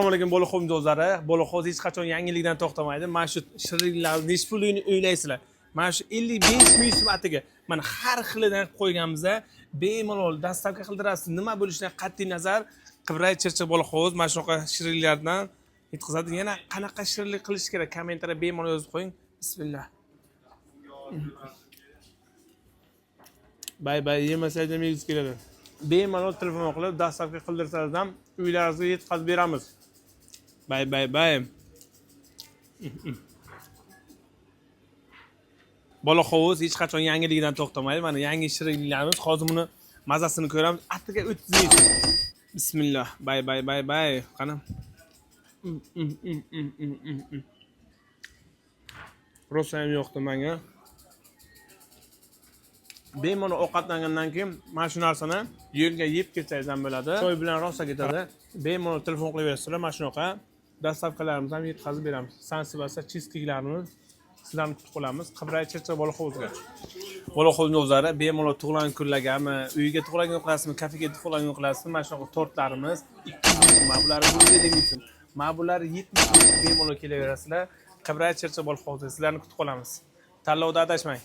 Assalomu alaykum, Boloxo'z do'stlari. Boloxo'z hech qachon yangilikdan to'xtamaydi. Mana shu shirinliklarni nechi pulligini o'ylaysizlar. Mana shu 55 ming so'm atiga. Mana har xilidan qilib qo'yganmiz. Bemalol доставка qildirasiz. Nima bo'lishidan qat'iy nazar, Qibray, Chirchiq, Boloxo'z mana shunaqa shirinliklardan yetkazadi. Yana qanaqa shirinlik qilish kerak? Kommentariyada bemalol yozib qo'ying. Bismillah. Bay bay, yemasangiz ham yegingiz keladi. Bemalol telefon qilib доставка qildirsangiz ham uylaringizga yetkazib beramiz. Bay bay bay. Boloxovuz hech qachon yangilikdan to'xtamaydi. Mana yangi shirinliklarimiz. Hozir buni mazasini ko'ramiz. Atiga 30 ming so'm. Bismillah. Bay bay bay bay. Qani. Rosa ham yoqdi menga. Bemalol ovqatlangandan keyin mana shu narsani yo'lga yeb ketsangiz ham bo'ladi. Choy bilan rosa ketadi. Bemalol telefon qilaverasizlar. Mana shunaqa доставка larimizni ham yetkazib beramiz. Sansivasa cheesecakelarimiz sizlarni kutib qolamiz. Qibray, Chirchiq, Boloxovuzga. Boloxovuzning o'zlari bemalol tug'ilgan kunlargami, uyga tug'ilgan kun qilasizmi, kafega tug'ilgan kun qilasizmi, mana shunaqa tortlarimiz 200 ming so'm, mana bular 150 ming so'm, mana bular 70 ming so'm, bemalol kelaverasizlar. Qibray, Chirchiq, Boloxovuzga sizlarni kutib qolamiz. Tanlovda adashmang.